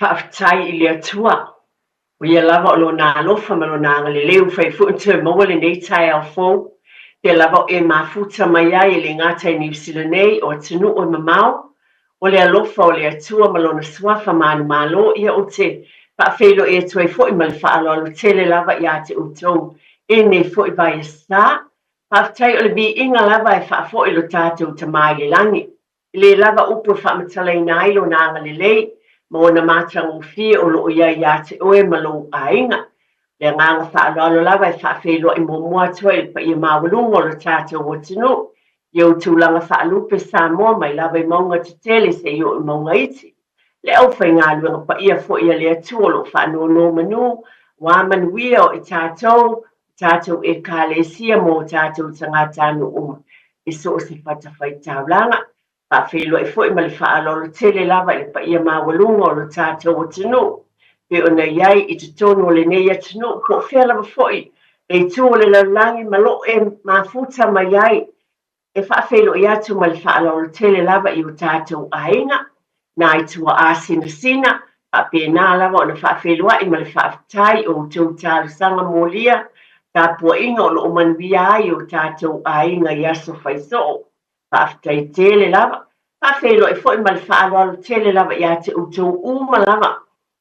Faafetai i le Atua, o Ia lava o Lona alofa ma Lona agalelei ua fai foi ona toe maua lenei taeao fou, pea lava o e mafuta mai ai e le gata i Niu Sila nei, o atunuu e mamao, o le alofa o le Atua ma Lona Suafa manumalo, ia ou te faafeiloai atu ai foi ma le faaaloalo tele lava ia te outou i lenei foi vaiaso. Faafetai o le viiga lava e faafoi lo tatou Tama i le lagi. E le lava upu e faamatalaina ai lona agalelei ma ona matagofie o lo o i ai ia te oe ma lou aiga. O le agaga faaaloalo lava e faafeiloai muamua atu ai i le paia maualuga o lo tatou atunuu i ou tulaga faalupe Samoa mai lava i mauga tetele seia oo i mauga iti. Le aufaigaluega paia foi a le Atua o lo o faanonomanu aua manuia o i tatou, tatou Ekalesia ma o tatou tagatanuu uma i so o se fatafaitaulaga. Faafeiloai foi ma le faaaloalo tele lava i le paia maualuga o lo tatou atunuu pei ona i ai i totonu o lenei atunuu po o fea lava foi le itu o le lalolagi ma lo e mafuta mai ai. E faafeiloai atu ma le faaaloalo tele lava i o tatou aiga, nai tuaa sinasina, faapena lava ona faafeiloai ma le faafetai o outou talosaga molia, tapuaiga o lo o manuia ai o tatou aiga i aso faisoo. Faafetai tele lava. Faafeiloai foi ma le faaaloalo tele lava ia te outou uma lava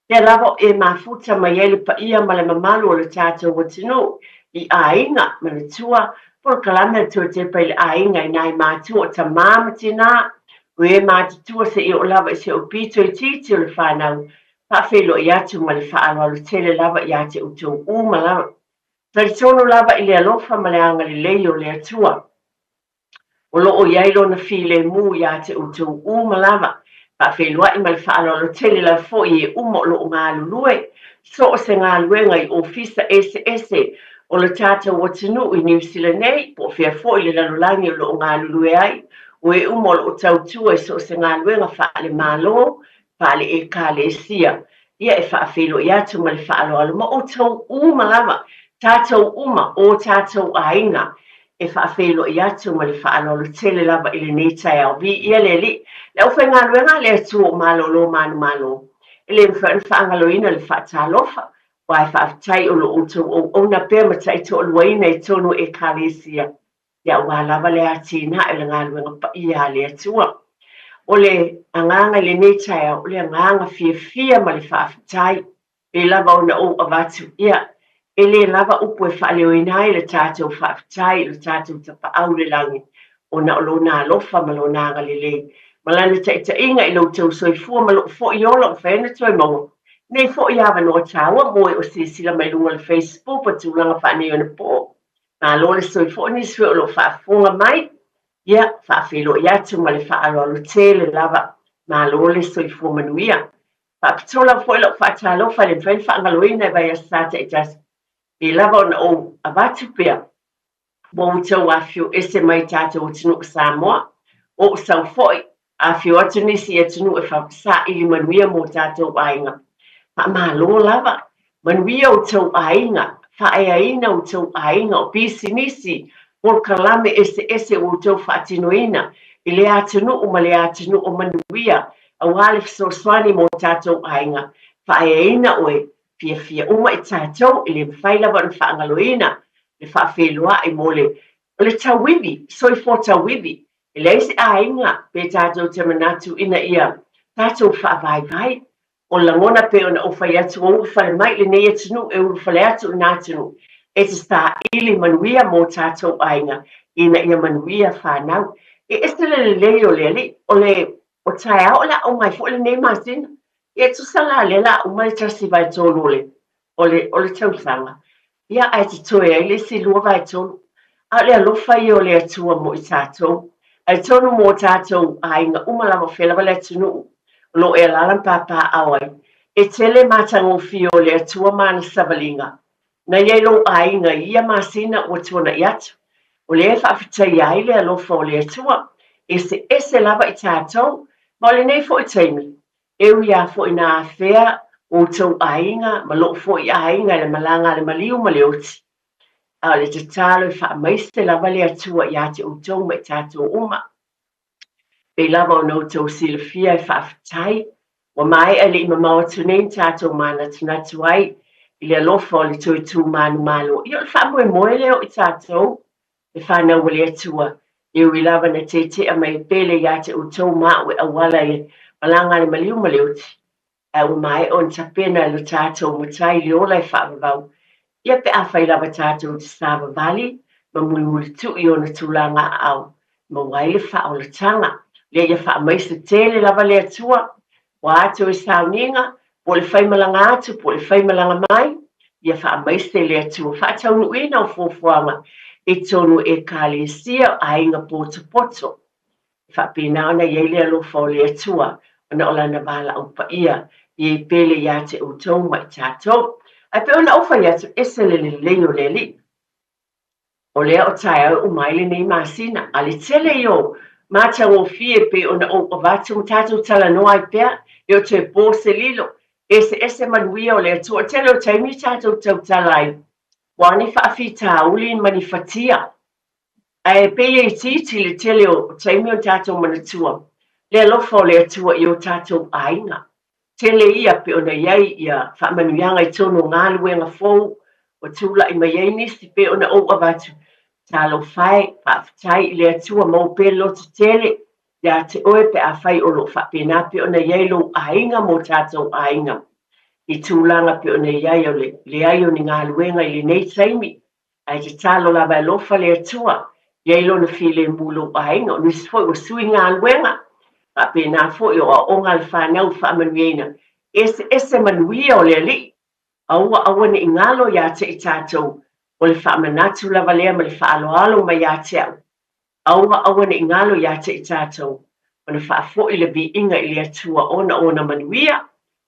Lea lava e mafuta mai ai le paia ma le mamalu o le tatou atunuu i aiga, manatua, polokalame a le Toetepa i le aiga i nai matua o tamā ma tinā, o e matutua seia oo lava i si ou pito itiiti o le fanau, faafeiloai atu ma le faaaloalo tele lava ia te outou uma lava. Talitonu lava i le alofa ma le agalelei o le Atua. O lo o i ai lona filemu ia te outou uma lava. Faafeiloai ma le faaaloalo tele lava foi i e uma o lo o galulue so o se galuega i ofisa eseese o le tatou atunuu i Niu Sila nei, po o fea foi le lalolagi o lo o galulue ai, o e uma o lo o tautua i so o se galuega faale-Malo, faale-Ekalesia, ia e faafeiloai atu ma le faaaloalo ma outou uma lava, tatou uma, o tatou aiga, e faafeiloai atu ma le faaaloalo tele lava i lenei taeao. Viia le Alii, le aufaigaluega a le Atua o malolo manumalo, e le mafai ona faagaloina le faatalofa, aua e faafetai o lo outou auauna pea ma taitoaluaina i totonu o Ekalesia. Ia aua lava le atinae o le galuega paia a le Atua. O le agaga i lenei taeao, o le agaga fiafia ma le faafetai, e lava ona ou avatu, ia, e le lava upu e faaleoina ai le tatou faafetai i lo tatou Tapaau i le lagi, ona o Lona alofa ma Lona agalelei, ma Lana taitaiga i lo outou soifua ma lou foi ola ua mafai ona toe maua nei foi avanoa taua mo e o silasila mai luga o le Facebook o tulaga faaneionapo. Malo le soifua nisi o lo o faafofoga mai. Ia, faafeiloai atu ma le faaaloalo tele lava. Malo le soifua manuia. Faapitoa lava foi lau faatalofa e le mafai ona faagaloina i vaiaso sa taitasi. E lava ona ou avatu pea ua outou afifio ese mai tatou atunuu o Samoa. O ou sau foi, afifio atu nisi i atunuu e saili manuia mo tatou aiga. Faamalo lava. Manuia outou aiga, faaeaina outou aiga o pisinisi, polokalame eseese ua outou faatinoina i lea atunuu ma lea atunuu o manuia aua le fesoasoani mo tatou aiga. Faaeaina oe, fiafia uma i tatou, e le mafai lava ona faagaloina le faafeiloai mo le o le tauivi, soifua tauivi. E leai se aiga pe tatou te manatu ina ia tatou faavaivai. O le lagona pei ona ou fai atu ua ulufale mai i lenei atunuu e ulufale atu i lena atunuu e te saili manuia mō tatou aiga ina ia manuia fanau. E ese le lelei o le alii, o le o taeao o le a uma ai foi lenei masina. Ia tusa la lea la uma le 1/3 o le o le, o le tausaga, ia ae totoe ai le isi 2/3. A o le alofa ia o le Atua mo i tatou. Talitonu mo tatou aiga uma lava o fea lava le atunuu o lo o e alaala ma papaaao ai, e tele matagofie o le Atua ma ana savaliga na i ai lou aiga i ia masina ua tuanai atu. O lea e faafetaia ai le alofa o le Atua, eseese lava i tatou, ma o lenei foi taimi, E ui lava foi na afea outou aiga ma lou foi aiga i le malaga a le maliu ma le oti, a o le tatalo e faamaise lava le Atua ia te outou ma i tatou uma. Pei lava ona outou silafia e faafetai, Ua maea e le i mamao atu nei na tatou manatunatu ai i le alofa o le toe tu manumalo. Ia o le faamoemoe lea o i tatou, le fanau a le Atua, e ui lava na tetea mai e pele ia te outou ma au e auala i malaga a le maliu ma le oti, ae ua maea ona tapena e lo tatou Matai le ola e faavavau, ia pe afai lava tatou te savavali ma mulimulitu'i i ona tulaga aao, maua ai le faaolataga. Lea ia faamaise tele lava le Atua, ua a toe sauniga, po o le faimalaga atu po o le faimalaga mai, ia faamaise le Atua faataunuuina o fuafuaga i totonu o Ekalesia, aiga potopoto. E faapena ona i ai le alofa o le Atua ona o Lana valaau paia i ai pele ia te outou ma i tatou. Ae pei ona ou fai atu, ese le lelei o le Alii. O lea o taeao e uma ai lenei masina, a le tele ia o matagofie e pei ona ou avatu ma tatou talanoa ai pea, e o toe po se lilo, eseese manuia o le Atua. O le tele o taimi tatou tautala ai, ua ni faafitauli ma ni fatia. Ae pei e itiiti le tele o taimi o tatou manatua le alofa o le Atua i o tatou aiga. Tele ia pei ona i ai ia faamanuiaga i totonu o galuega fou ua tulai mai ai nisi pei ona ou avatu. Talofa e, faafetai i le Atua maua pea le loto tele ia te oe pe afai o lo o faapena pei ona i ai lou aiga ma o tatou aiga i tulaga pei ona i ai o le leai o ni galuega i lenei taimi. Ae tatalo lava e alofa le Atua, i ai Lona filemu i lou aiga, o nisi foi ua sui galuega, faapena foi o aoaoga a le fanau faamanuiaina, eseese manuia o le Alii, aua aua ne i galo ia te i tatou, o le faamanatu lava lea ma le faaaloalo mai ia te au. Aua aua ne i galo ia te i tatou, ona faafoi le viiga i le Atua ona o ona manuia,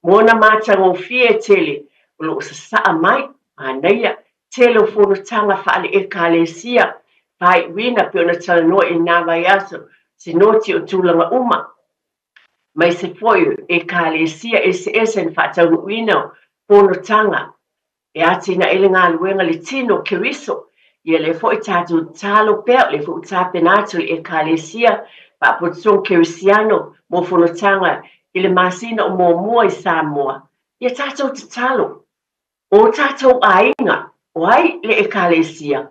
ma ona matagofie e tele o lo o sasaa mai, manaia, tele o fonotaga faale-Ekalesia, faaiuina pei ona talanoa i lena vaiaso, sinoti o tulaga uma, aemaise foi o Ekalesia eseese na faataunuuina o fonotaga e atinae le galuega le tino o Keriso. Ia lea foi tatou tatalo pea, o lea foi ua tapena atu le Ekalesia Faapotopotoga Kerisiano mo fonotaga i le masina o muamua i Samoa. Ia tatou tatalo, o tatou aiga, o ai le Ekalesia?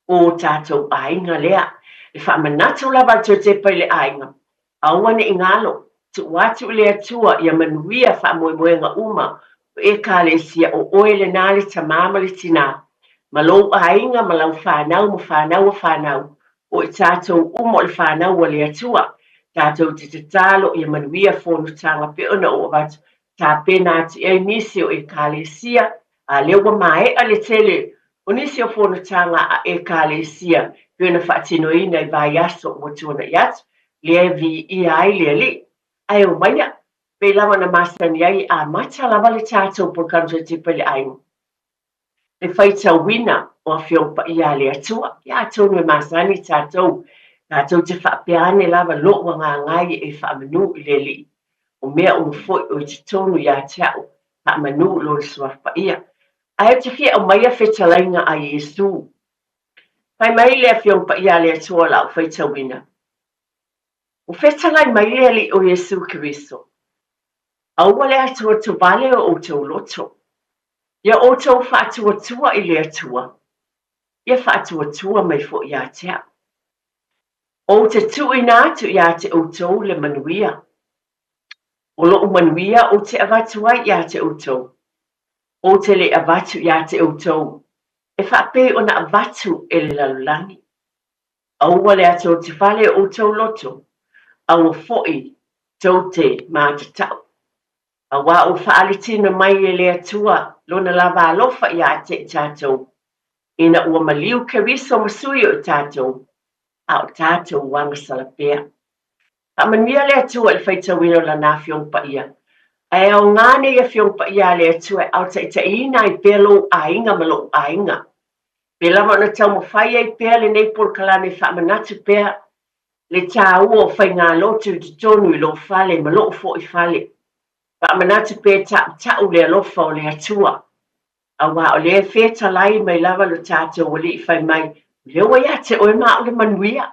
O tatou aiga lea. E faamanatu lava a le Toetepa i le aiga, aua ne i galo, tuu atu i le Atua ia manuia faamoemoega uma o Ekalesia o oe lena le tamā ma le tinā, ma lou aiga ma lau fanau ma fanau a fanau, o i tatou uma o le fanau a le Atua. Tatou te tatalo ia manuia fonotaga pei ona ou avatu tapena atu i ai nisi o Ekalesia, a lea ua maea le tele o nisi o fonotaga a Ekalesia pei ona faatinoina i vaiaso ua tuanai atu, lea e viia ai le Alii. Ae omaia, pei lava ona masani ai e amata lava le tatou polokalame toetepa i le aiga. Le faitauina o Afioga Paia a le Atua, ia atonu e masani tatou, tatou te faapea ane lava lou agaga e e faamanu i le Alii, o mea uma foi o i totonu ia te au, faamanu i Lona Suafa Paia. Ae ou te fia aumaia fetalaiga a Iesu. Fai mai le Afioga Paia a le Atua o lau faitauina, Ua fetalai mai le Alii o Iesu Keriso, Aua le atuatuvale o outou loto, ia outou faatuatua i le Atua, ia faatuatua mai foi ia te au. Ou te tuuina atu ia te outou le manuia. O loʻu manuia ou te avatu ai ia te outou. Ou te le avatu ia te outou e faapei ona avatu e le lalolagi. Aua le atuatuvale o outou loto, aua foi tou te matatau. Auā ua faaalitina mai e le Atua Lona lava alofa ia te i tatou, ina ua maliu Keriso ma sui o i tatou, a o tatou ua agasala pea. Faamanuia le Atua i le faitauina o Lana Afioga Paia. Ae aoga nei Afioga Paia a le Atua e aotaitaiina ai pea lou aiga ma loʻu aiga. Pei lava ona taumafai ai pea lenei polokalame e faamanatu pea le tāua o faigalotu i totonu i lou fale ma loʻu foi fale. Faamanatu pea taʻutaʻu le alofa o le Atua. Auā o lea e fetalai mai lava lo tatou Alii fai mai, o lea ua ia te oe ma au le manuia.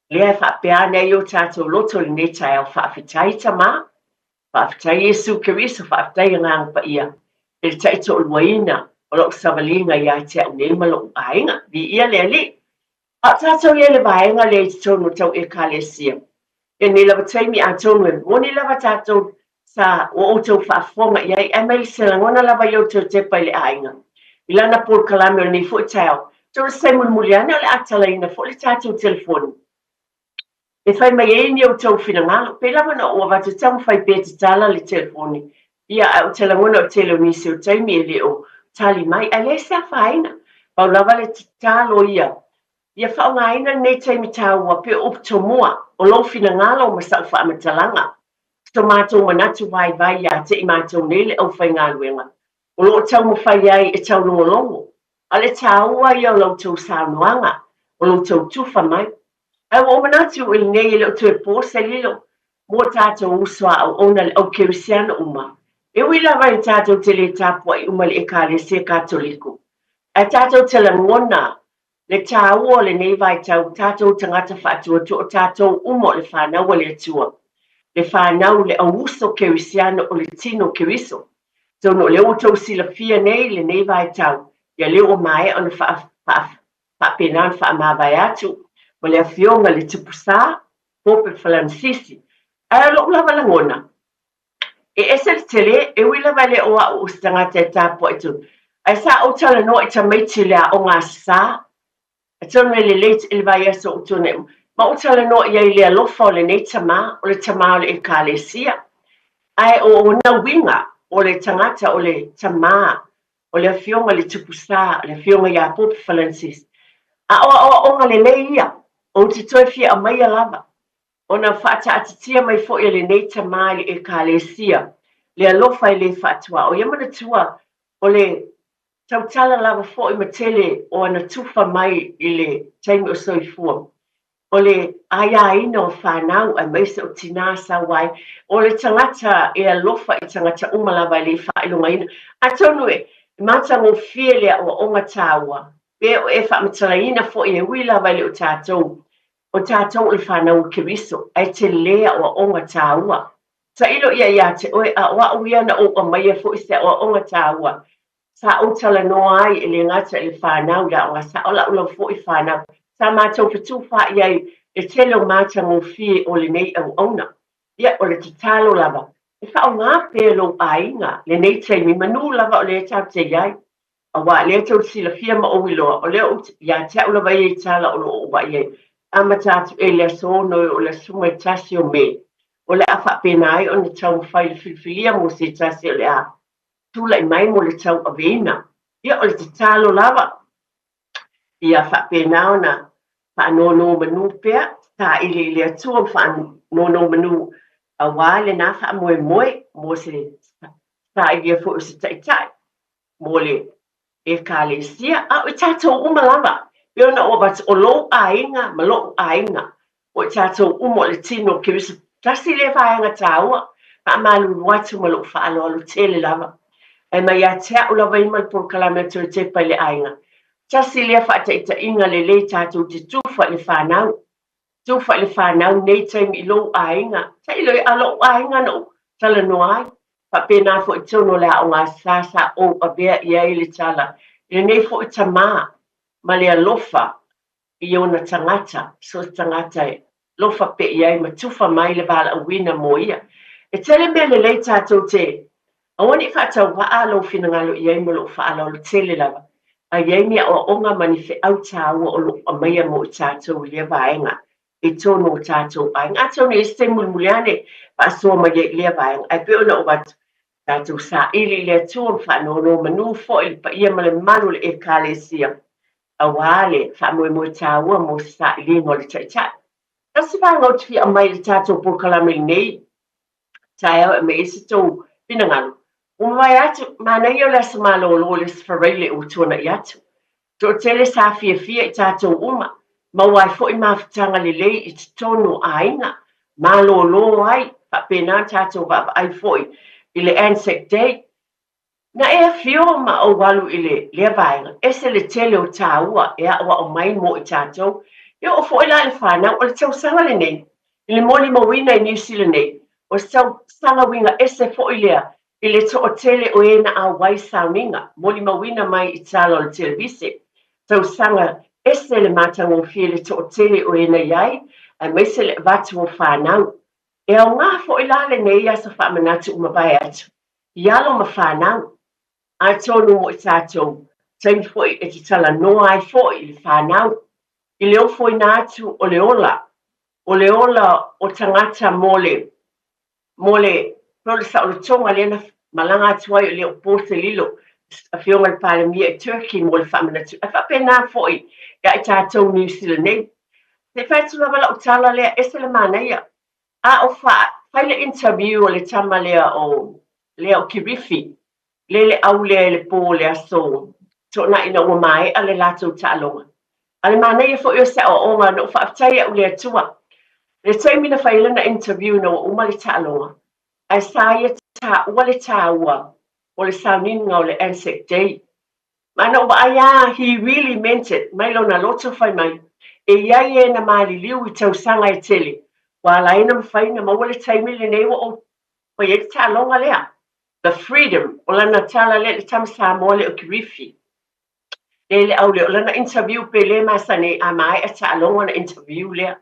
Lea e faapea ane ai o tatou loto i lenei taeao, faafetai Tamā. Faafetai Iesu Keriso, faafetai Agaga Paia i le taitoaluaina o lou savaliga ia te au nei ma lou aiga. Viia le Alii. A o tatou ia i le vaega lea i totonu o tau Ekalesia. I lenei lava taimi, atonu e moni lava tatou sa ua outou faafofoga i ai, ae mai se lagona lava i outou tepa i le aiga. I lana polokalame o lenei foi taeao, atonu se taimi mulimuli ane o le a talaina foi le tatou telefoni e fai mai ai ni outou finagalo. Pei lava ona ou avatu e taumafai pea e tatala le telefoni, ia, ae ou te lagona o le tele o nisi o taimi e le o tali mai, ae leai se afaina. Pau lava le tatalo ia, ia faaaogaina lenei taimi taua pei o upu tomua, o lou finagalo ma sau faamatalaga, so matou manatu vaivai ia te i matou nei le aufaigaluega, o lo o taumafai ai e taulogologo, a o le taua ia o la outou saunoaga, o lo outou tufa mai. Ae ua ou manatu i lenei e le o toe po se lilo mo tatou uso a auauna le au kerisiano uma. E ui lava ina tatou te le tapuai uma i le Ekalesia Katoliko, ae tatou te lagona le taua o lenei vaitau, tatou tagata faatuatua, o tatou uma o le fanau a le Atua, le fanau, le au uso kerisiano o le tino o Keriso. Atonu o lea ua outou silafia nei lenei vaitau, ia lea ua maea ona faa, faa, faapena ona faamavae atu ma le Afioga i le Tupu Sa, Pope Falanisisi. Ae o lou lava lagona, e ese le tele, e ui lava e le o au o se tagata e tapuai tonu, ae sa ou talanoa i tamaiti i le aoga Aso Sa, atonu e lelei i le vaiaso o tuanai uma, ma ou talanoa i ai i le alofa o lenei tamā, o le tamā o le Ekalesia. Ae o ona uiga o le tagata o le tamā o le Afioga i le Tupu Sa, le Afioga ia Pope Falansis. A o aoaoga lelei ia, ou te toe fia aumaia lava, ona faataatitia mai foi e lenei tamā i le Ekalesia le alofa e le faatuaoi. Ia manatua, o le tautala lava foi ma tele o ana tufa mai i le taimi o soifua, o le aiaina o fanau aemaise o tinā sau ai, o le tagata e alofa i tagata uma lava e le faailogaina. Atonu e matagofie le aoaoga taua, pe o e faamatalaina foi e ui lava e le o tatou, o tatou o le fanau o Keriso, ae tele aoaoga taua. Tailo ia ia te oe, a o au ia na ou aumaia foi se aoaoga taua Sa ou talanoa ai e le gata i le fanau i le aoga sao lau lau foi fanau. Sa matou fetufaai ai le tele o matagofie o lenei auauna. Ia, o le tatalo lava, e faaaoga pea lou aiga lenei taimi manu lava o lea tatou te i ai. Aua o lea tou te silafia ma ou iloa, o lea ou te, ia te au lava ia i tala o lo o ou vaai ai, amata atu ea i le aso 6 e oo i le aso 11 o Me, o le a faapena ai ona taumafai le filifilia mo se tasi o le a tulai mai mo le tauaveina. Ia, o le tatalo lava, ia faapena ona faanonomanu pea, taili i le Atua ma faanonomanu aua lena faamoemoe mo se sailia foi o se taitai mo le Ekalesia, a o i tatou uma lava, pei ona ou avatu, o lou aiga ma lo'u aiga, o i tatou uma o le tino o Keriso. Tasi lea vaega taua, faamalulu atu ma lou faaaloalo tele lava. Ae mai ia te au lava ia ma le polokalame a Toe Tepa i le Aiga, tasi lea faataitaiga lelei tatou te tufa i le fanau. Tufa i le fanau nei taimi i lou aiga. Tailo ia, a lou aiga na ou talanoa ai. Faapena foi totonu o le aoga sa sa ou avea i ai le tala i lenei foi tamā ma le alofa i ona tagata, so o se tagata e lofa pea i ai ma tufa mai le valaauina mo ia. E tele mea lelei tatou te aua ne i faatauvaa lou finagalo i ai ma lou faaaloalo tele lava, a i ai ni aoaoga ma ni feau taua o lo o aumaia mo i tatou i lea vaega i totonu o tatou aiga. Atonu e i ai se taimi mulimuli ane faasoa mai ai i lea vaega, ae pei ona ou avatu, tatou saili i le Atua ma faanonomanu foi le paia ma le mamalu o le Ekalesia aua le faamoemoe taua mo se sailiga o le Taitai. Tasi vaega ou te fia aumai i le tatou polokalame lenei taeao e aumai ai se tou finagalo. Ua mavae atu, manaia o le aso malolo o le Aso Faraile ua tuanai atu. Toatele sa fiafia i tatou uma, maua ai foi mafutaga lelei i totonu o aiga, malolo ai, faapena tatou vaavaai foi i le Anzac Day. Na e afio ma ou alu i le lea vaega, ese le tele o taua e aʻoaʻo mai mo i tatou. E oo foi la i le fanau, o le tausaga lenei, i le molimauina i Niu Sila nei, o O se tausaga uiga ese foi lea i le toatele o e na auai sauniga, molimauina mai i tala o le televise. Tausaga ese le matagofie le toatele o e na i ai, aemaise le avatu o fanau. E aoga foi la lenei aso faamanatu ua mavae atu i alo ma fanau. Atonu mo i tatou taimi foi e te talanoa ai foi i le fanau i le ofoina atu o le ola, o le ola o tagata mo le, mo le, pei o le saolotoga lea na malaga atu ai o le o po se lilo, Afioga i le Palemia i Turkey mo le faamanatu, ae faapena foi ia i tatou Niu Sila nei. Se i fai atu lava lau tala lea, ese le manaia. A o fa, fai le interview a le tama lea o, lea o Kirifi, le le au lea i le po o le aso Toonai ina ua maea le latou taaloga. A le manaia foi o se aoaoga na ou faafetai au i le Atua. Le taimi na fai ai lana interview ina ua uma le taaloga, ae sa ia taua le taua o le sauniga o le Anzac Day. Ma na ou vaai lava, he really meant it, mai lona loto fai mai, e i ai e na maliliu i tausaga e tele, ua ala ai ona mafai ona maua le taimi lenei ua ou fai ai le taaloga lea. The freedom, o lana tala lea i le tama Samoa lea o Kirifi. Le le au lea, o lana interview pe le masani a maea taaloga ona interview lea.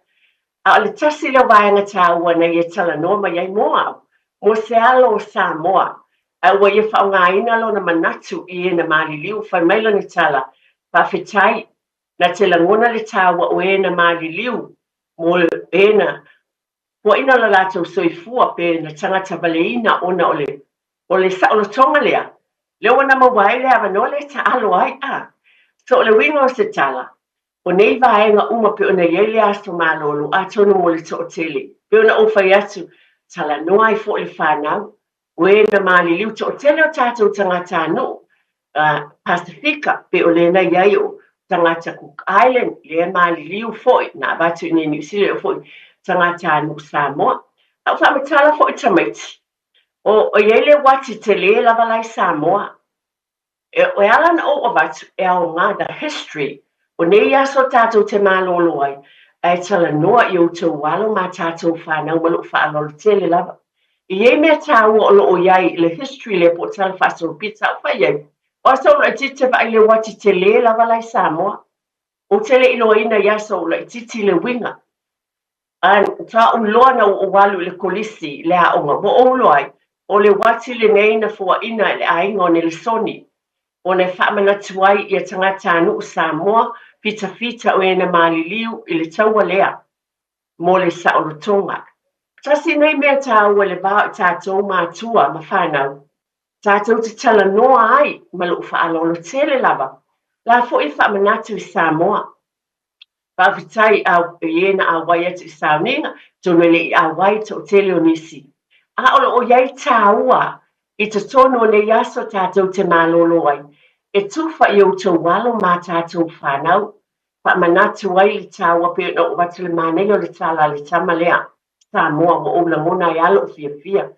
A o le tasi lea o vaega taua na ia talanoa mai ai mo au, mo se alo o Samoa, a ua ia faaaogaina lona manatu i e na maliliu, fai mai lana tala, Faafetai, na te lagona le taua o e na maliliu mo e na puaina lo latou soifua pe na tagata valeina ona o le o le saolotoga lea, lea ua na maua ai le avanoa lea e taalo ai, a. So o le uiga o se tala, o nei vaega uma pei ona i ai le aso malolo, atonu mo le toatele, pei ona ou fai atu, talanoa ai foi le fanau, o e na maliliu toatele o tatou tagatanuu, Pasifika, pei o lea na i ai o tagata Cook Island, lea e maliliu foi, na avatu i inei i Niu Sila, e oo foi tagatanuu Samoa. A ua faamatala foi tamaiti, o i ai le uati tele lava la i Samoa. E e ala ona ou avatu, e aoga, the history, o nei aso tatou te malolo ai, ae talanoa i outou alo ma tatou fanau ma lou faaaloalo tele lava. E i ai mea taua o lo o i ai i le history lea po o tala faasolopito sa ou fai ai, o aso ou laitiiti te vaai i le uati tele lava la i Samoa. Ou te le iloaina i aso ou laitiiti le uiga. A faatoa ou iloa na ua ou alu i le kolisi i le aoga, ua ou iloa ai, o le uati lenei na foaina e le aiga o Nelesoni, ona e faamanatu ai ia tagatanuu Samoa fitafita o e na maliliu i le taua lea mo le saolotoga. Tasi nei mea taua i le va o i tatou matua ma fanau, tatou te talanoa ai ma lou faaaloalo tele lava, la foi e faamanatu i Samoa. Faafetai i e na auai atu i sauniga, atonu e le i auai toatele o nisi. A o lo o i ai tāua i totonu o nei aso tatou te malolo ai, e tufa i outou alo ma tatou fanau, faamanatu ai le tāua pei ona oo atu le manaia o le tala a le tama lea, Samoa, ua ou lagona ai lava lou fiafia.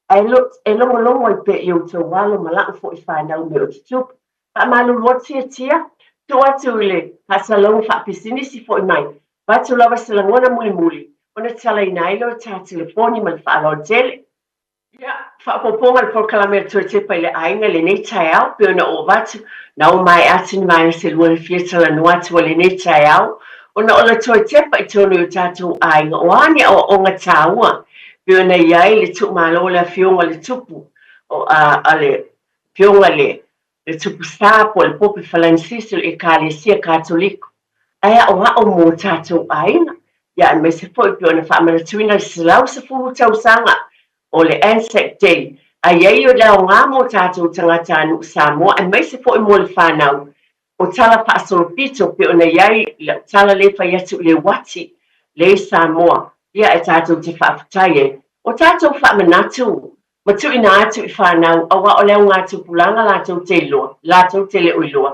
Ae e logologo ai pea i outou alo ma la'u fo'i fanau me o tutupu. Faamalulu atu tiatia, tuu atu i le faasalalauga faapisinisi fo'i mai, avatu lava se lagona mulimuli ona talaina ai lea o ta telefoni ma le faaaloalo tele. Ia, faaopoopoga le polokalame a le Toetepa i le aiga i lenei taeao, pei ona ou avatu, na o maea atu ni vaega se lua le fia talanoa atu ai lenei taeao, ona o le Toetepa i totonu i o tatou aiga, o a ni aoaoga taua pei ona i ai le tuumalo o le Afioga i le Tupu, o, a, a le Afioga i le, le Tupu Sa po o le Pope Falanisisi o le Ekalesia Katoliko, ae aoao mo tatou aiga, ia aemaise foi pei ona faamanatuina le 110 tausaga o le Anzac Day, a i ai le aoga mo tatou tagatanuu Samoa aemaise foi mo le fanau, o tala faasolopito pei ona i ai lau tala lea e fai atu i le uati lea i Samoa, ia e tatou te faafetai ai. O tatou faamanatu ma tuuina atu i fanau aua o le augatupulaga latou te iloa, latou te le o iloa.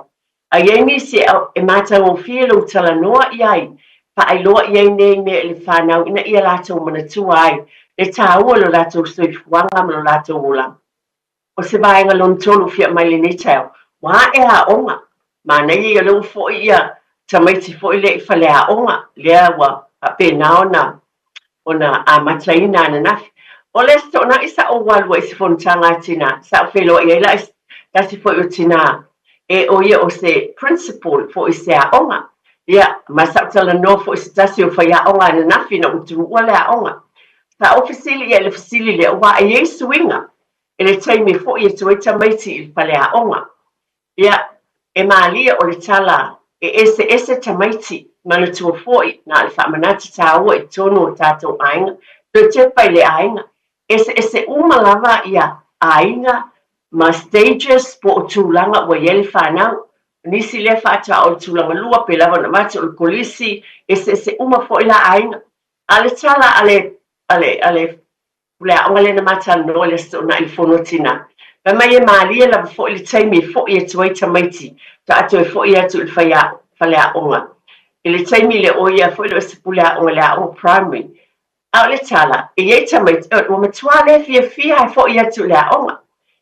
A i ai nisi e matagofie lou talanoa i ai, faailoa i ai nei mea i le fanau ina ia latou manatua ai le taua o lo latou soifuaga ma lo latou olaga. O se vaega lona tolu fia aumai lenei taeao, ua ae aoga. Manaia ia lea ua foi ia tamaiti foi lea i faleaoga, lea ua faapena ona ona amataina ananafi. O le Aso Toonai sa ou alu ai i se fonotaga a tinā, sa ou feiloai ai la i se tasi foi o tinā e ʻo ia ʻo se principal foi i se aoga. Ia, ma sa ou talanoa foi i se tasi o faiaoga ananafi ina ua tuua le aoga. Sa ou fesili i ai i le fesili lea, aua e i ai suiga i le taimi e foʻi atu ai tamaiti i le faleaoga. Ia, e malie o le tala e eseese tamaiti, manatua foi na o le faamanatu tāua i totonu o tātou aiga, toe tepa i le aiga. Eseese uma lava ia aiga ma stages po o tulaga ua i ai le fanau. O nisi lea faatoa o le tulaga lua, pe lava ona avatu o le kolisi, eseese uma foi la aiga. A o le tala a le, a le, a le O le aoga lea na ma talanoa i le Aso Toonai i le Fono a Tina. Fai mai e malie lava foi le taimi e foʻi atu ai tamaiti faatoa toe foʻi atu i le faleaoga i le taimi lea ʻo ia foi le o se pule aoga i le aoga primary. A o le tala, e i ai tamaiti ua matua le fiafia e foʻi atu i le aoga.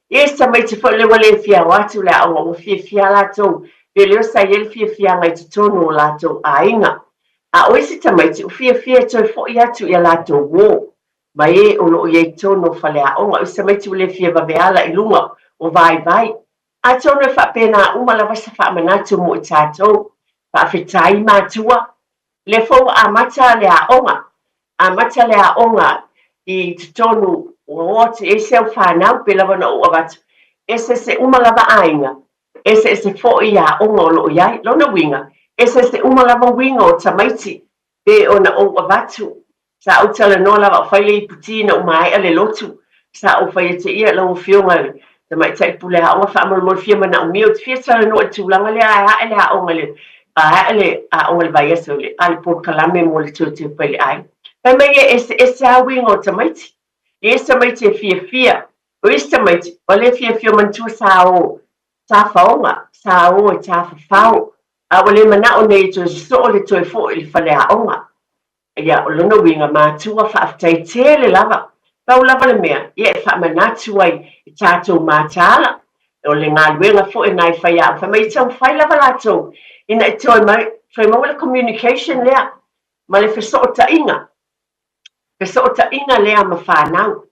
E i ai tamaiti foi lea ua le fia o atu i le aoga ua fiafia latou pe leo sa i ai le fiafiaga i totonu o latou aiga. A o isi tamaiti ua fiafia e toe foʻi atu i a latou uō ma e o lo o i ai totonu o faleaoga. O isi tamaiti ua le fia vave ala i luga o vaivai. Atonu e faapena uma lava se faamanatu mo i tatou. Faafetai matua. Lea foi ua amata le aoga. Amata le aoga i totonu ua o atu i ai si au fanau pei lava ona ou avatu. Eseese uma lava aiga, eseese foi aoga o lo o i ai. Lona uiga, eseese uma lava uiga o tamaiti Pe ona ou avatu, sa ou talanoa lava o fai le iputi ina ua maea le lotu, sa ou fai atu ia lau afioga i le tamaitai pule aoga faamolemole fia manaomia ou te fia talanoa i le tulaga lea ae ae le aoga i le ae le aoga i le vaiaso i le a le polokalame mo le toe tepa i le aiga. Fai mai e eseese lava uiga o tamaiti. I isi tamaiti e fiafia, o isi tamaiti ua le fiafia manatua sa o tafaoga, sa o e tafafao, A ua le manao nei e toe sosoo le toe foi i le faleaoga. Ia, o lona uiga, matua, faafetai tele lava. Pau lava le mea, ia e faamanatu ai i tatou mataala, o le galuega foi lena i faiaoga. Fai mai, e taumafai lava latou ina ia toe mai, toe maua le communication lea ma le fesootaiga, fesootaiga lea ma fanau.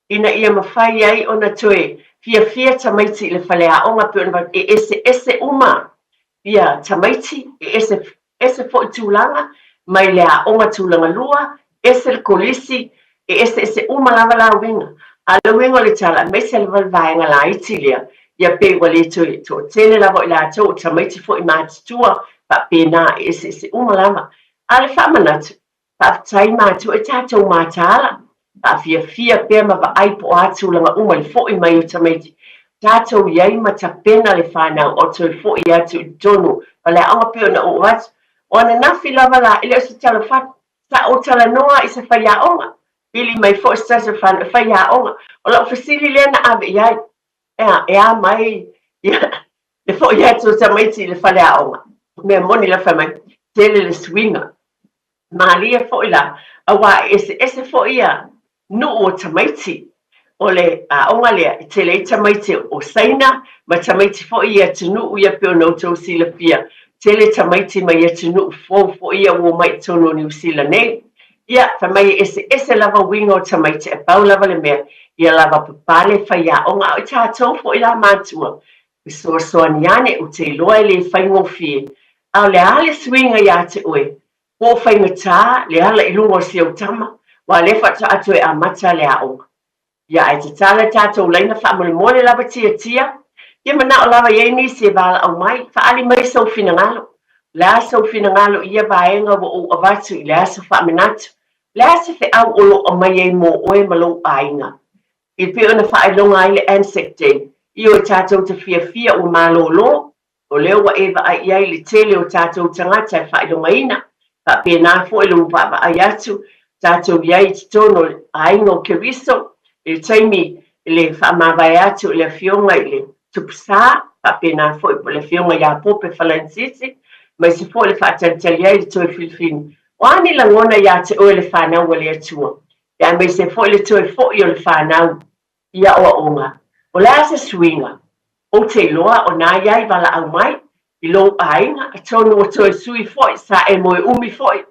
ina ia mafai ai ona toe fiafia tamaiti i le faleaoga pei ona e eseese uma ia tamaiti, e eseese foi tulaga mai le aoga tulaga lua, ese le kolisi, e eseese uma lava la uiga. A o le uiga o le tala, aemaise lava le vaega laiti lea, ia pei ua le toe toatele lava o i latou, o tamaiti foi matutua faapena, e eseese uma lava. A o le faamanatu, Faafetai matua e tatou mataala, faafiafia pea ma vaai po o a tulaga uma i le foʻi mai o tamaiti. Tatou i ai ma tapena le fanau o toe foʻi atu i totonu o le aoga pei ona ou avatu. O ananafi lava la, e le o se tala fatu, sa ou talanoa i se faiaoga, pili mai foi se tasi o fanau e faiaoga. O lau fesili lea na ave i ai, ea, e a mai ia le foʻi atu o tamaiti i le faleaoga? Mea moni la fai mai, tele le suiga. Malie foi la, aua e eseese foi ia nuu o tamaiti. O le aoga lea, e tele ai tamaiti o Saina ma tamaiti foi i atunuu ia pei ona outou silafia, tele tamaiti mai atunuu fou foi ia ua omai i totonu o Niu Sila nei. Ia, fai mai e eseese lava uiga o tamaiti ae pau lava le mea, ia lava papale faiaoga, a o i tatou foi la matua, fesoasoani ane, ou te iloa e le faigofie, a o le a le suiga iā te oe? Po o faigata le ala i luga o si au tama, aua o lea faatoa toe amata le aoga. Ia, ae tatala tatou laina faamolemole lava tiatia, ia manao lava i ai nisi e valaau mai, faaali mai sou finagalo. O le a sou finagalo i ia vaega ua ou avatu i le aso faamanatu? O le a se feau o lo o aumai ai mo oe ma lou aiga? E pei ona faailoga ai le Anzac Day, ioe tatou te fiafia ua malōlō, o lea ua e vaai i ai le tele o tatou tagata e faailogaina, faapena foi le ua vaavaai atu tatou i ai i totonu o le aiga o Keriso i le taimi i le faamavae atu i le Afioga i le Tupu Sa, faapena foi po o le Afioga ia Pope Falanisisi, aemaise foi le faatalitali ai i le toe filifiliga. O a ni lagona ia te oe le fanau a le Atua? Aemaise foi le toe foi o le fanau i aoaoga. O le a se suiga? Ou te iloa o nā ia i valaau mai i lou aiga, atonu ua toe sui foi, sa e moe umi foi,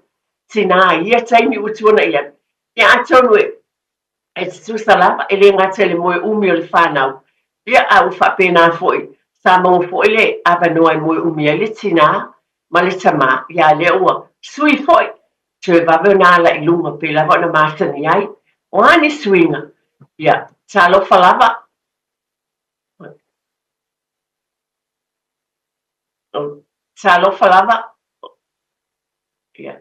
tinā i ia taimi ua tuana'i atu. Ia atonu e. E tutusa lava, e le gata i le moe umi o le fanau, ia a ua faapena foi, sa maua foi le avanoa e moe umi ai le tinā ma le tamā, ia a lea ua sui foi, toe vave ona ala i luga pei lava ona masani ai. O a ni suiga? Ia, talofa lava. Talofa lava. Ia,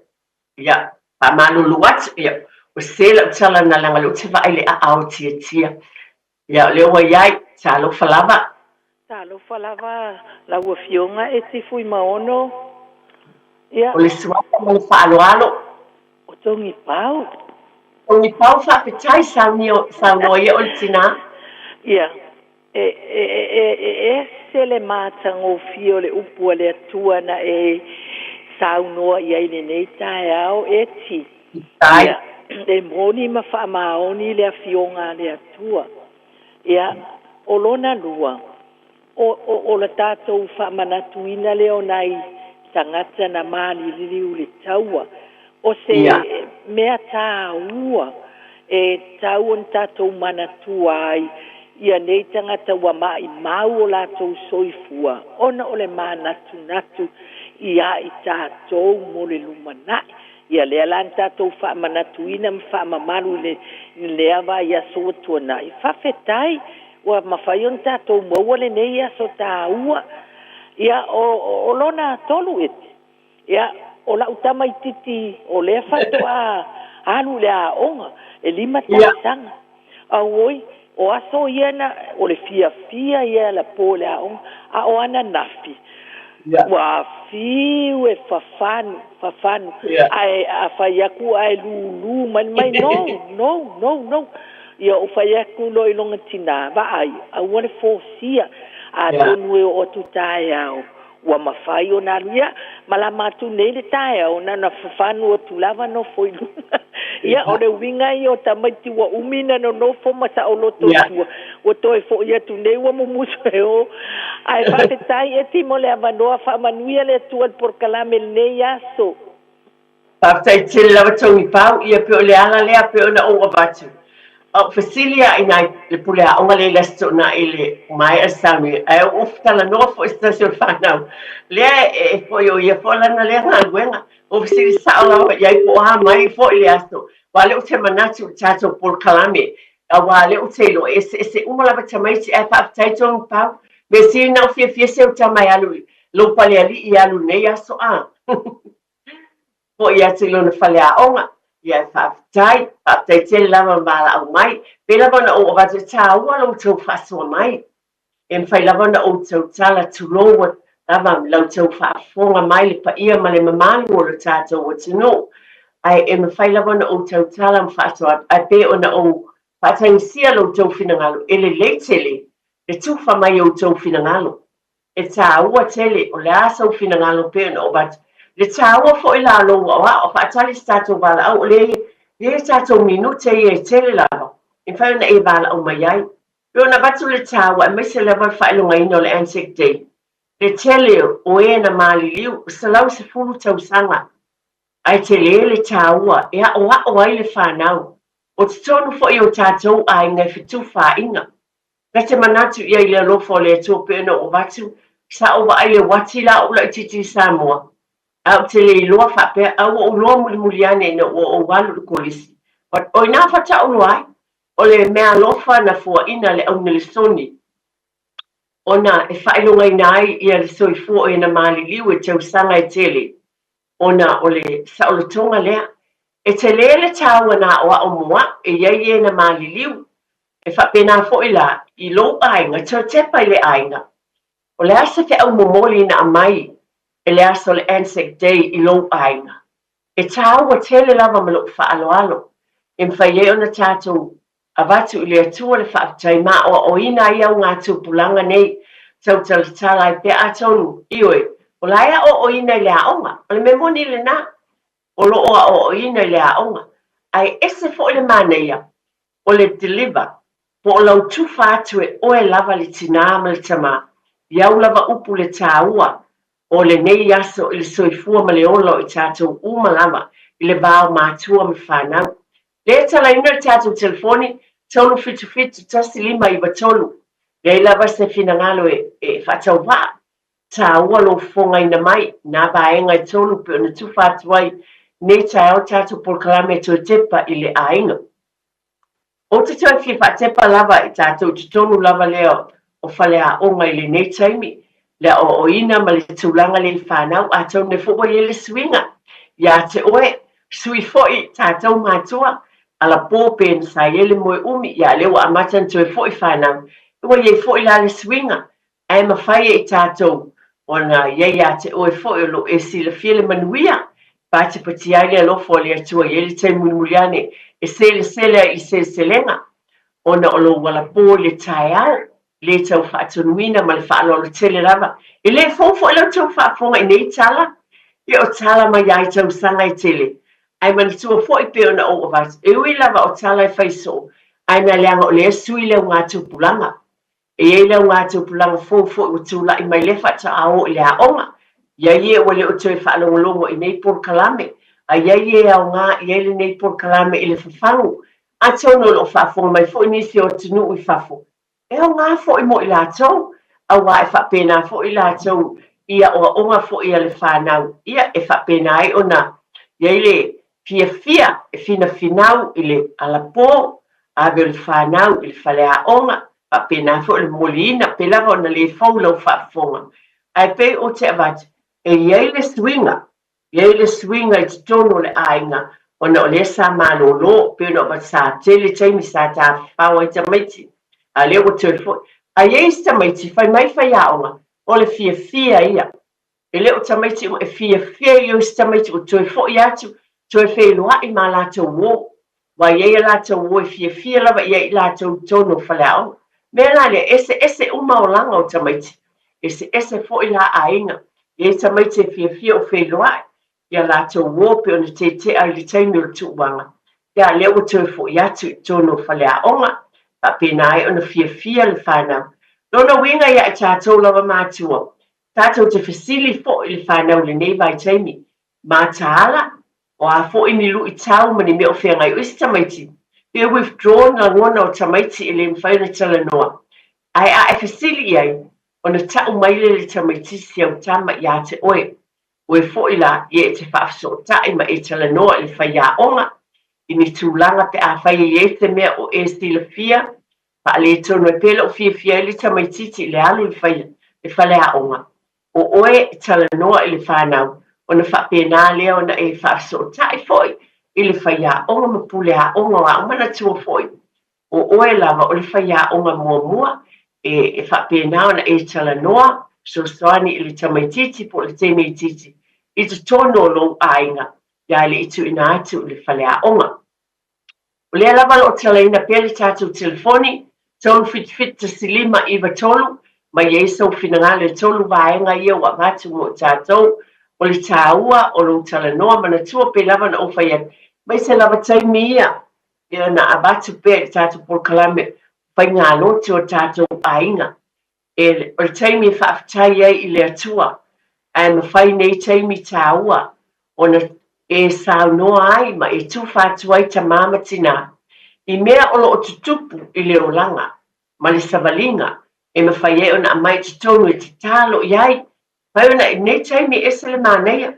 ia, faamalulu atu, ia, ua sese lau tala na leaga o lea ou te vaai i le aao tiatia. Ia, o lea ua i ai, talofa lava. Talofa lava lau Afioga Eti Fuimaono, ia. O le suafa ma le faaaloalo. O Togipau. Togipau, faafetai, saunoa ia oe le tinā. Ia, E, e, e, e ese le matagofie o le upu a le Atua na e saunoa i ai i lenei taeao, Eti. Ia, e moni ma faamaoni le Afioga a le Atua. Ia, o lona lua, o, o, o le tatou faamanatuina lea o nai tagata na maliliu i le taua, o se mea taua e tatau ona tatou manatua ai ia nei tagata ua maimau o latou soifua ona o le manatunatu ia i tatou mo le lumanai. Ia lea la na tatou faamanatuina ma faamamalu i lea vaiaso ua tuanai. Faafetai ua mafai ona tatou maua lenei aso taua. Ia o lona tolu Eti, Ia, o lau tamaititi o lea faatoa alu i le aoga, e lima tausaga. Auoi, o aso ia na, o le fiafia ia alapo i le aoga, a o ananafi, ua fiu e fafanu, fafanu, ae a fai atu ae lulu mai, mai, no, no, no, no. Ia, ou fai atu loa i lona tinā, vaai, aua le fosia, atonu e oo atu taeao, Ua mafai ona alu ia, malama atu nei le taeao, na ona fafanu atu lava nofo i luga. Ia, o le uiga ia o tamaiti ua umi na nonofo ma saoloto i tua, ua toe foi atu nei ua mumusu e o. Ae faafetai Eti mo le avanoa, faamanuia le Atua i le polokalame i lenei aso. Faafetai tele lava Togipau, ia pei o le ala lea pei ona ou avatu. A ou fesili lava i nai le pule aoga lea i le Aso Toonai i le maea sauni, ae ua ou talanoa foi i se tasi o le fanau, lea e foi o ia foi lana lea galuega. Ua ou fesili sao lava i ai po o a mai foi le aso, aua o lea ou te manatu i le tatou polokalame, aua o lea ou te iloa e eseese uma lava tamaiti, ae faafetai Togipau. Mea sili na ou fiafia se u tama e alu i lou palealii e alu i lenei aso a. Foi atu i lona faleaoga, ia e faafetai, faafetai tele lava ma valaau mai. Pei lava ona ou avatu, e taua lo outou faasoa mai. E mafai lava ona ou tautala, tulou lava la outou faafofoga mai le paia ma le mamalu o lo tatou atunuu. Ae e mafai lava ona ou tautala ma faasoa atu, ae pei ona ou faatagisia lo outou finagalo, e lelei tele le tufa mai o outou finagalo. E taua tele, o le a sou finagalo pei ona ou avatu. Le taua foi la o lou aoao, faatali se tatou valaau, o lea e i ai tatou minute ia e tele lava, e mafai ona e valaau mai ai. Pei ona avatu le taua, aemaise lava le faailogaina o le Anzac Day, le tele o e na maliliu, 110 tausaga, ae tele le taua e aoao ai le fanau. O totonu foi o tatou aiga e fetufaaiga. Na te manatu i ai i le alofa o le Atua pei ona ou avatu, sa ou vaai i le uati la ou laitiiti i Samoa, ae ou te le iloa faapea, a ua ou iloa mulimuli ane ina ua ou alu i le kolisi. But o ina faatoa ou iloa ai, o le meaalofa na fuaina le au Nelesoni, ona e faailogaina ai ia le soifua o ena maliliu e tausaga e tele, ona o le saolotoga lea. E tele le taua na aoao mo a'u e i ai e na maliliu. E faapena foi la i lou aiga, toe tepa i le aiga. O le a se feau momoli na aumai e le aso o le Anzac Day i lou aiga? E taua tele lava ma lou faaaloalo e mafai ai ona tatou Avatu i le Atua le faafetai ma aoaoina ai au ngā tupulaga nei, tautalatala ai pea atonu, ioe, o la e aoaoina i le aoga, o le mea moni lena, o lo o aoaoina i le aoga, ae ese foi le manaia o le deliver, po o lau tufa atu e oe lava le tinā ma le tamā, i au lava upu le tāua o lenei aso i le soifua ma le ola o i tātou uma lava i le va o matua ma fanau. Lea e talaina le tatou telefoni, 3 7 1 5 9 3. Leai lava se finagalo e e faatauvaa, taua lou fofogaina mai nā vaega e tolu pei ona tufa atu ai nei taeao tatou polokalame e toe tepa i le aiga. Ou te toe fia faatepa lava i tatou i totonu lava lea o faleaoga i lenei taimi, le aoaoina ma le tulaga lea i fanau, atonu foi ua i ai le suiga ia te oe, sui foi tatou matua, alapō pe na sa i ai le moe umi, ia a lea ua amata ona toe foi fanau, ua i ai foi la le suiga. Ae mafai e i tatou ona i ai ia te oe foi o lo o e silafia le manuia, patipatia ai le alofa o le Atua i ai le taimi mulimuli ane e selesele ai i le seleselega, ona o lou alapō i le taeao, le tau faatonuina ma le faaaloalo tele lava. E le fou foi la outou faafofoga i nei tala, ia o tala mai lava i tausaga e tele, ae manatua foi pei ona ou avatu, e ui lava o tala e fai soo, ae na leaga o lea sui le augatupulaga. E i ai le augatupulaga fou foi ua tulai mai lea faatoa o i le aoga. I ai e ua le o toe faalogologo i nei polokalame, a i ai e aoga i ai lenei polokalame i le fafagu. Atonu o lo o faafofoga mai foi nisi o atunuu i fafo, e aoga foi mo i latou, aua e faapena foi i latou i aoaoga foi a le fanau, ia e faapena ai ona i ai le fiafia e finafinau i le alapō, ave o le fanau i le faleaoga, faapena foi o le moliina, pe lava ona le fou lau faafofoga. Ae pei ou te avatu, e i ai le suiga, e i ai le suiga i totonu o le aiga, ona o lea sa malolo, pei ona avatu sa tele taimi sa tafafao ai tamaiti, a lea ua toe foi. A i ai isi tamaiti, fai mai faiaoga, o le fiafia ia. E le o tamaiti uma e fiafia i isi tamaiti ua toe foi atu, toe feiloai ma latou uō. Aua e i ai a latou uō e fiafia lava i ai i latou i totonu o faleaoga. Mea la lea, eseese uma olaga o tamaiti, eseese foi la aiga. E i ai tamaiti e fiafia o feiloai i a latou uō pei ona tetea i le taimi o le tuuaga, ia a lea ua toe foi atu i totonu o faleaoga, faapena ai ona fiafia le fanau. Lona uiga ia i tatou lava matua, Tatou te fesili foi i le fanau i lenei vaitaimi, mataala, o a foi ni luitau ma ni mea o feagai o isi tamaiti, pe withdrawn lagona o tamaiti e le mafai ona talanoa. Ae a e fesili i ai, ona tau mai lea e le tamaitiiti si au tama ia te oe. Oe foi la, ia e te faafesootai ma e talanoa i le faiaoga i ni tulaga pe afai e i ai se mea o e silafia faaletonu ai pea lou fiafia ai le tamaitiiti i le alu i le fai le faleaoga. O oe e talanoa i le fanau, ona faapena lea ona e faafesootai foi i le faiaoga ma puleaoga o a manatua foi. O oe lava o le faiaoga muamua e, e faapena ona e talanoa fesoasoani i le tamaitiiti po o le teineitiiti i totonu o lou aiga ia le i tuuina atu i le faleaoga. O lea lava o lo o talaina pea le tatou telefoni, 377 15 93, ma i ai sou finagalo e tolu vaega ia ua avatu mo i tatou. O le taua o lou talanoa, manatua pei lava ona ou fai atu, aemaise lava taimi ia e ona avatu pea i le tatou polokalame faigalotu o tatou aiga. E, o le taimi e faafetai ai i le Atua, ae mafai nei taimi tāua ona e saunoa ai ma e tufa atu ai tamā ma tinā i mea o lo o tutupu i le olaga ma le savaliga e mafai ai ona aumai i totonu e tatalo i ai. Mafai ona i nei taimi e ese le manaia,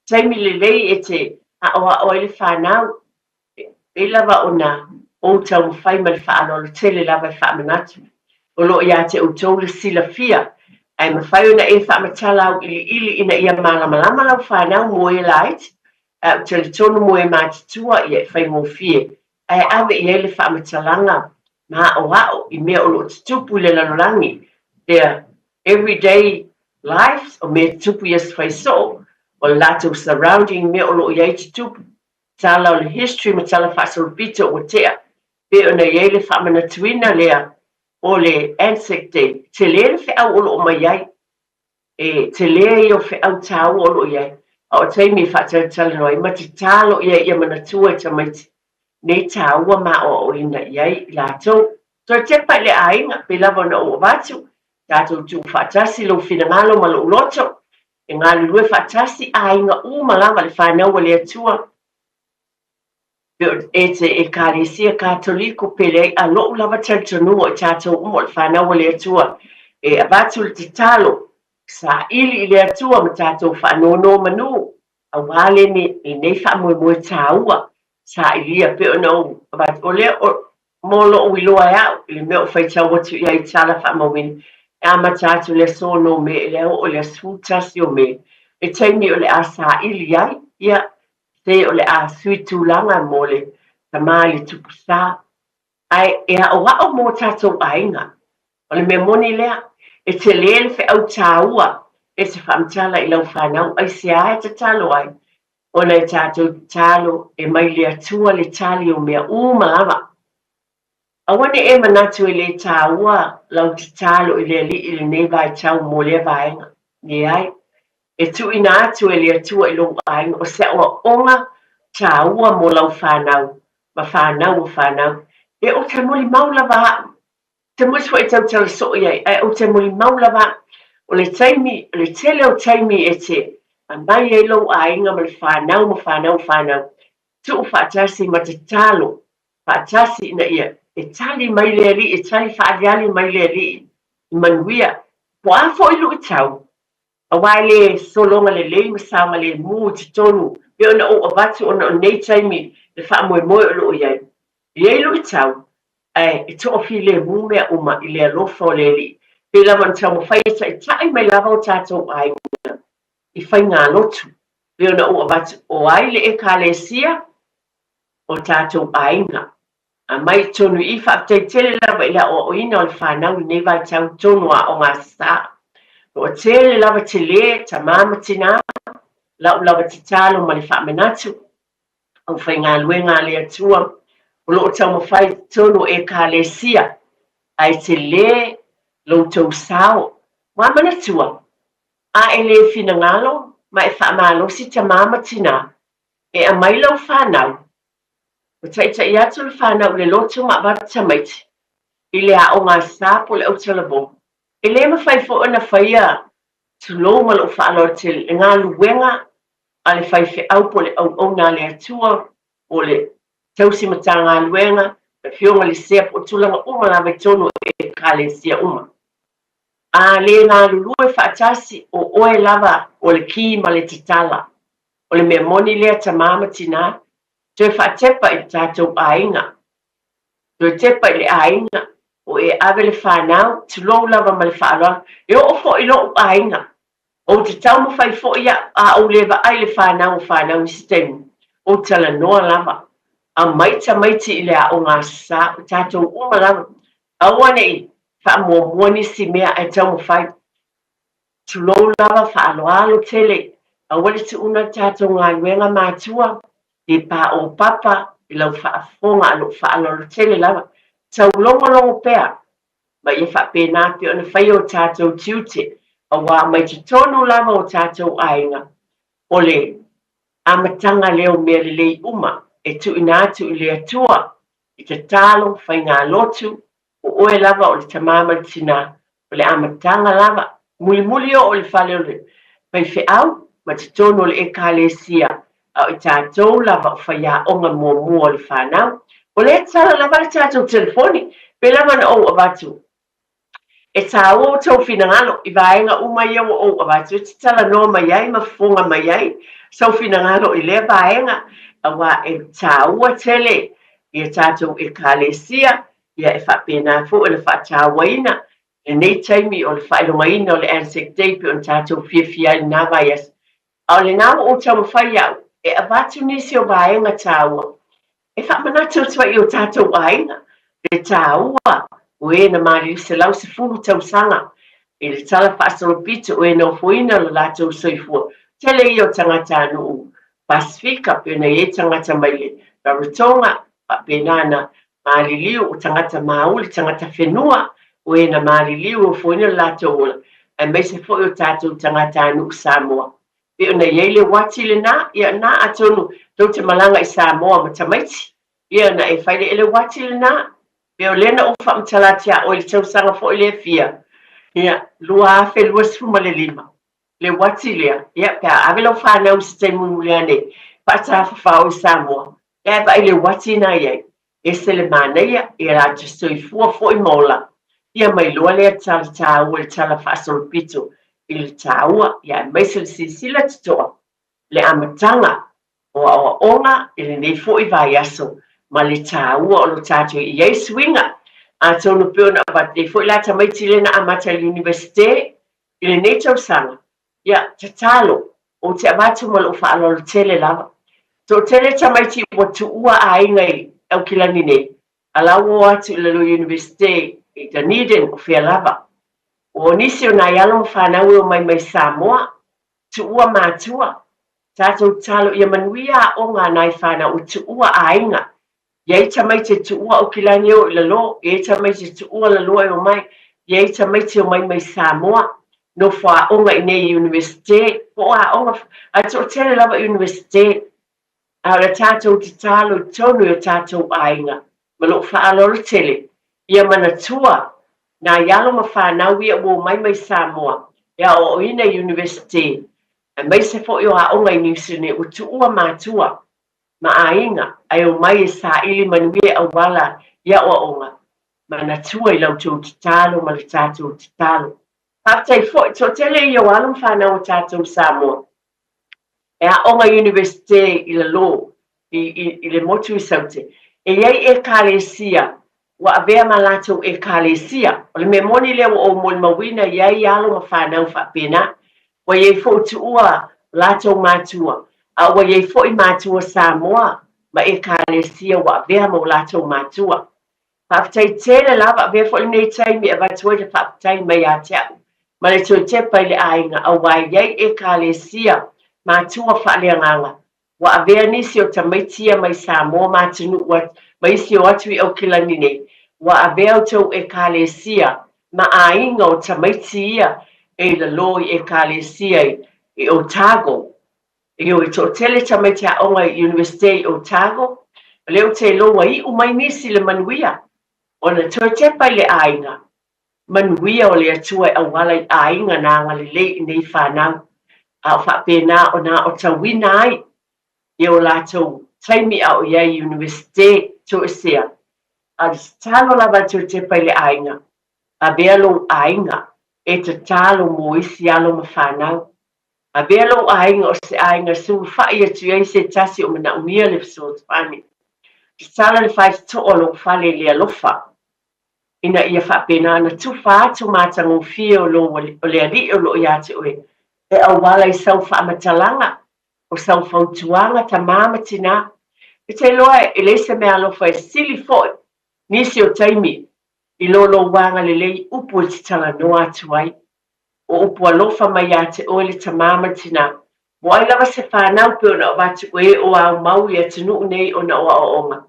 taimi lelei e te aoao ai le fanau E pei lava ona ou taumafai ma le faaaloalo tele lava e faamanatu, o lo o ia te outou le silafia, ae mafai ona e faamatala auiliili ina ia malamalama lau fanau mo e laiti, ae ou talitonu mo e matutua ia e faigofie, ae ave i ai le faamatalaga maoaʻo i mea o lo o tutupu i le lalolagi, their everyday lives, o mea e tutupu i aso fai soo, o le latou surrounding, mea o lo o i ai tutupu. Tala o le history ma tala faasolopito ua tea, pei ona i ai le faamanatuina lea o le Anzac Day, tele le feau o lo o mai ai, e tele ia o feau tāua o lo o i ai, a o taimi e faatalatalanoa ai ma tatalo i ai ia manatua e tamaiti nei tāua ma aoaoina i ai i latou. Toe tepa i le aiga, pei lava ona ou avatu, tatou tuu faatasi lou finagalo ma lou loto, E galulue faatasi aiga uma lava le fanau a le Atua. E te Ekalesia Katoliko pele ai a loʻu lava talitonuga o i tatou uma o le fanau a le Atua e avatu le tatalo, saili i le Atua ma tatou faanonomanu aua lenei faamoemoe taua sailia pei ona ou avatu. O lea o, mo loʻu iloa e aʻu i le mea o faitau atu i ai i tala faamauina, e amata atu i le aso 6 Me e le oo i le 11 o Me, le taimi o le a saili ai, ia, Se o le a sui tulaga mo le tama i le tupu sa, ae e aʻoaʻo mo tatou aiga. O le mea moni lea, e tele le feau taua e te faamatala i lau fanau aisea e tatalo ai, ona e tatou tatalo e mai le Atua le tali o mea uma lava. Aua ne e manatu e le taua lau tatalo i le Alii i lenei vaitau mo lea vaega. Leai. E tuuina atu e le Atua i lou aiga o se aoaoga taua mo lau fanau ma fanau o fanau. E ou te molimau lava au, te moe foi e tautala soo i ai, ae ou te molimau lava au, o le taimi, o le tele o taimi e te aumai ai lou aiga ma le fanau ma fanau o fanau, tuu faatasi ma tatalo faatasi ina ia e tali mai le Alii, e tali faaaliali mai le Alii i manuia, po o a foi luitau, aua e le sologa lelei ma saogalemu i totonu pei ona ou avatu ona o lenei taimi le faamoemoe o lo o i ai. E i ai luitau, ae e toafilemu mea uma i le alofa o le Alii, pei lava ona taumafai e taitai mai lava o tatou aiga i faigalotu, pei ona ou avatu o ai le Ekalesia? O tatou aiga. Aumai i totonu i i, faafetai tele lava i le aoaoina o le fanau i lenei vaitau i totonu o aoga a Sasā. Toatele lava tele, tama ma tinā, lau lava tatalo ma le faamanatu, aufaigaluega a le Atua o lo o taumafai i totonu o Ekalesia, ae tele lo outou sao. Ua manatua, a e le finagalo ma e faamalosi tama ma tinā, e aumai lau fanau, Ua taitai atu le fanau i le lotu ma avatu tamaiti i le aoga a Sa po o le autalavou. E le mafai foi ona faia, tulou ma lou faaaloalo tele, le galuega a le faifeau po o le auauna a le Atua po o le tausi Matagaluega, le Afioga i le Sea po o tulaga uma lava i totonu o Ekalesia uma. A le galulue faatasi, o oe lava o le ki ma le tatala. O le mea moni lea tama ma tinā, Toe faatepa i le tatou aiga. Toe tepa i le aiga, o e ave le fanau, tulou lava ma le faaaloalo, e oo foi i lou aiga. Ou te taumafai foi au, a ou le vaai i le fanau o fanau i se taimi, ou talanoa lava. Aumai tamaiti i le aoga a Sa, o tatou uma lava. Aua ne i faamuamua nisi mea ae taumafai. Tulou lava, faaaloalo tele, aua le tuuna le tatou galuega matua, le paopapa i lau faafofoga a lou faaaloalo tele lava, taulogologo pea, ma ia faapena pea ona faia o tatou tiute, aua mai totonu lava o tatou aiga, o le amataga lea o mea lelei uma e tuuina atu i le Atua, i tatalo, faigalotu, O oe lava o le tama ma le tinā, o le amataga lava, mulimuli oo i le fale o le faifeau ma totonu o le Ekalesia, a o i tatou lava o faiaoga muamua o le fanau. O lea tala lava le tatou telefoni, pei lava ona ou avatu e tāua outou finagalo i vaega uma ia ua ou avatu e te talanoa mai ai ma fofoga mai ai sou finagalo i lea vaega, aua e tāua tele i a tatou Ekalesia, ia e faapena foi ona faatauaina lenei taimi o le faailogaina o le Anzac Day pei ona tatou fiafia ai i lena vaiaso. A o lena ua ou taumafai au e avatu nisi o vaega taua e faamanatu atu ai i o tatou aiga le taua o e na maliliu 110 tausaga i le tala faasolopito o e na ofoina lo latou soifua. Tele ia o tagatanuu Pasifika pei ona i ai tagata mai le Rarotonga, faapena na maliliu o tagata mauli, tagata whenua, o e na maliliu e ofoina lo latou ola, aemaise foi o tatou tagatanuu Samoa. Pei ona i ai le uati lena, ia na atonu tou te malaga i Samoa ma tamaiti, ia ona e fai lea e le uati lena. Pei o lea na ou faamatala atu ia oe i le tausaga foi lea fia, ia, 2025. Le uati lea, ia, pe a ave lau fanau i se taimi mulimuli ane, faatafafao i Samoa. Ia e vaai i le uati na i ai, ese le manaia, ia latou soifua foi ma ola, ia ma iloa lea tala taua i le tala faasolopito i le taua, ia aemaise le silasila totoa i le amataga o aoaoga i lenei foi vaiaso ma le taua o lo tatou i ai suiga. Atonu pei ona avatu nei foi la tamaiti lea na amata i le Iunivesite i lenei tausaga, ia tatalo, ou te avatu ma lou faaaloalo tele lava. Toatele tamaiti ua tuua aiga i Aukilani nei, a la ua o atu i lalo Iunivesite i Dunedin o fea lava. O nisi o nai alo ma fanau e omai mai Samoa, tuua matua, tatou tatalo ia manuia aoga a nai fanau ua tuua aiga. Iai tamaiti e tuua Aukilani e o i lalo, iai tamaiti e tuua laloa e omai, iai tamaiti e omai mai Samoa, nofo aoga i nei i Iunivesite, po o aoga, ae toatele lava Iunivesite. A o le tatou tatalo i totonu i o tatou aiga, ma lou faaaloalo tele, ia manatua nai alo ma fanau ia ua omai mai Samoa e aoaoina i Iunivesite, aemaise foi o aoga i Niu Sila ua tuua matua ma aiga, ae omai e saili manuia e auala i aoaoga, manatua i la outou tatalo ma le tatou tatalo. Faafetai foi, toatele ia o alo ma fanau a tatou i Samoa e aoga Iunivesite i lalo i le motu i Saute. E i ai Ekalesia ua avea ma latou Ekalesia. O le mea moni lea ua ou molimauina i ai alo ma fanau faapena. Ua i ai foi tuua o latou matua, a ua i ai foi matua Samoa ma Ekalesia ua avea ma o latou matua. Faafetai tele lava, avea foi lenei taimi e avatu ai le faafetai mai ia te au ma le toe tepa i le aiga aua e i ai Ekalesia matua faaleagaga ua avea nisi o tamaiti ia mai Samoa ma atunuu ma isi o atu i Aukilani nei, ua avea outou Ekalesia ma aiga o tamaiti ia e i lalo i Ekalesia i Otago. Ioe, toatele tamaiti aoga i Iunivesite i Otago, o lea ou te iloa ua iu mai nisi i le manuia, ona toe tepa i le aiga, manuia o le Atua e auala i aiga na agalelei i nei fanau, a o faapena ona aotauina ai i o latou taimi a o i ai i Iunivesite toesea. A o le tatalo lava a le toe tepa i le aiga, avea lou aiga e tatalo mo isi alo ma fanau. Avea lou aiga o se aiga e sulufai atu i ai se tasi o manaomia le fesoasoani. Tatala le faitotoa o lou fale i le alofa, ina ia faapena ona tufa atu matagofie o lou o le Alii o lo o ia te oe, e auala i sau faamatalaga, o sau fautuaga, tamā ma tinā. E te iloa e leai se mea alofa e sili foi nisi o taimi i lo lou agalelei upu e te talanoa atu ai. O upu alofa mai ia te oe le tamā ma le tinā. Ua ai lava se fanau pei ona avatu e o ao mau i atunuu nei ona o aoaoga.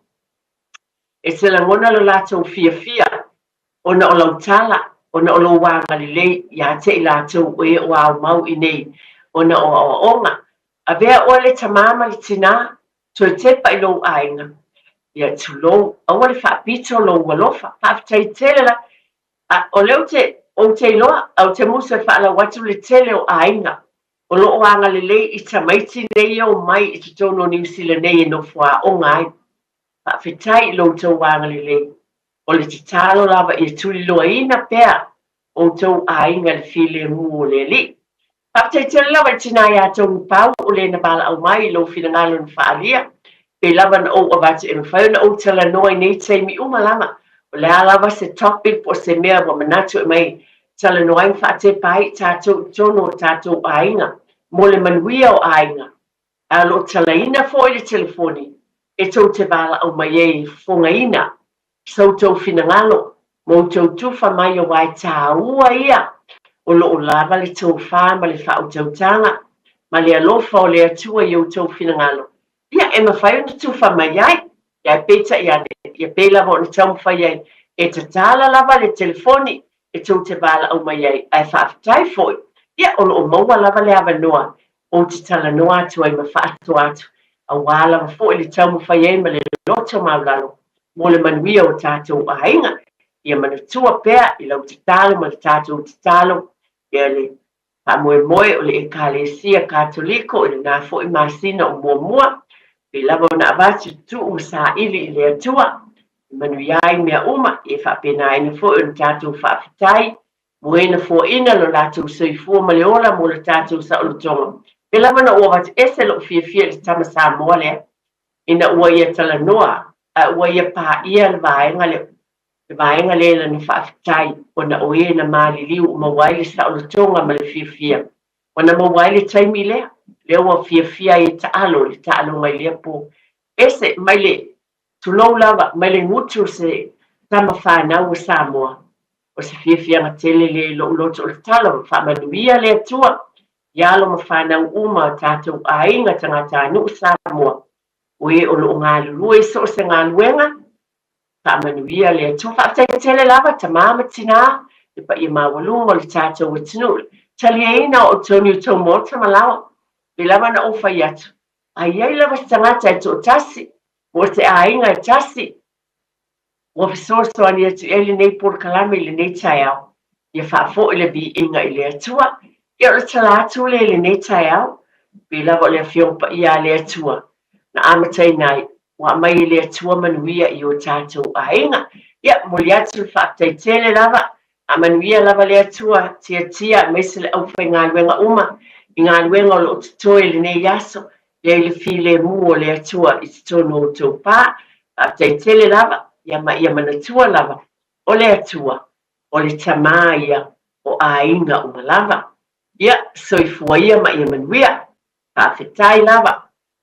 E te lagona lo latou fiafia ona o lau tala, ona o lou agalelei ia te i latou e o ao mau i nei ona o aoaoga. Avea oe le tamā ma le tinā, toe tepa i lou aiga. Ia tulou, aua le faapito lou alofa. Faafetai tele la. A o lea ou te, ou te iloa, a ou te musu e faalau atu le tele o aiga o lo o agalelei i tamaiti nei e omai i totonu o Niu Sila nei e nofo aoga ai. Faafetai i lo outou agalelei. O le tatalo lava ia tuliloaina pea outou aiga i le filemu o le Alii. Faafetai tele lava i le tinā iā Tony Pau o le na valaau mai i lou finagalo na faaalia. Pei lava na ou avatu e mafai ona ou talanoa i nei taimi uma lava. O le a lava se topic po o se mea ua manatu e mai talanoa ai ma faatepa ai i tatou i totonu o tatou aiga mo le manuia o aiga. Ae o lo o talaina foi le telefoni e tou te valaau mai ai e fofogaina Sa outou finagalo ma outou tufa mai aua e tāua ia o lo o lava le tofa ma le faautautaga ma le alofa o le Atua i outou finagalo, ia e mafai ona tufa mai ai, ae peitai ane, ia pei lava ona taumafai ai e tatala lava le telefoni e tou te valaau mai ai, ae faafetai foi, ia o lo o maua lava le avanoa ou te talanoa atu ai ma faatoa atu, aua lava foi le taumafai ai ma le loto maulalo mo le manuia o tatou aiga. Ia manatua pea i lau tatalo ma le tatou tatalo ia le faamoemoe o le Ekalesia Katoliko i lena foi masina o muamua. Pei lava ona avatu tuu ma saili i le Atua e manuia ai mea uma, ia faapenaina foi ona tatou faafetai mo e na foaina lo latou soifua ma le ola mo le tatou saolotoga. Pei lava ona ou avatu ese lou fiafia i le tama Samoa lea ina ua ia talanoa a ua ia paia le vaega lea, le vaega lea i lana faafetai ona o e na maliliu ua maua ai le saolotoga ma le fiafia. Ua na maua ai le taimi lea, lea ua fiafia ai e taalo i le taaloga i lea po. Ese mai le tulou lava, mai le gutu o se tama fanau a Samoa. O se fiafiaga tele lea i lou loto o le tala ua faamanuia le Atua i alo ma fanau uma a tatou aiga tagatanuu Samoa, o e o lo o galulue i so o se galuega, Faamanuia le Atua. Faafetai tele lava tama ma tina, le paia maualuga o le tatou atunuu. Taliaina o outou ni outou maota ma laoa. Pei lava ona ou fai atu, a i ai lava se tagata e toatasi, po o se aiga e tasi, ua fesoasoani atu i ai lenei polokalame i lenei taeao, ia faafoi le viiga i le Atua. Ia o le tala atu lea i lenei taeao, pei lava o le Afioga Paia a le Atua na amataina ai, ua aumai e le Atua manuia i o tatou aiga. Ia, momoli atu le faafetai tele lava, faamanuia lava le Atua, tiatia aemaise le aufaigaluega uma i galuega o lo o totoe i lenei aso, ia i le filemu o le Atua i totonu o outou pa. Faafetai tele lava, ia ma ia manatua lava, o le Atua, o le Tama ia o aiga uma lava. Ia, soifua ia ma ia manuia. Faafetai lava.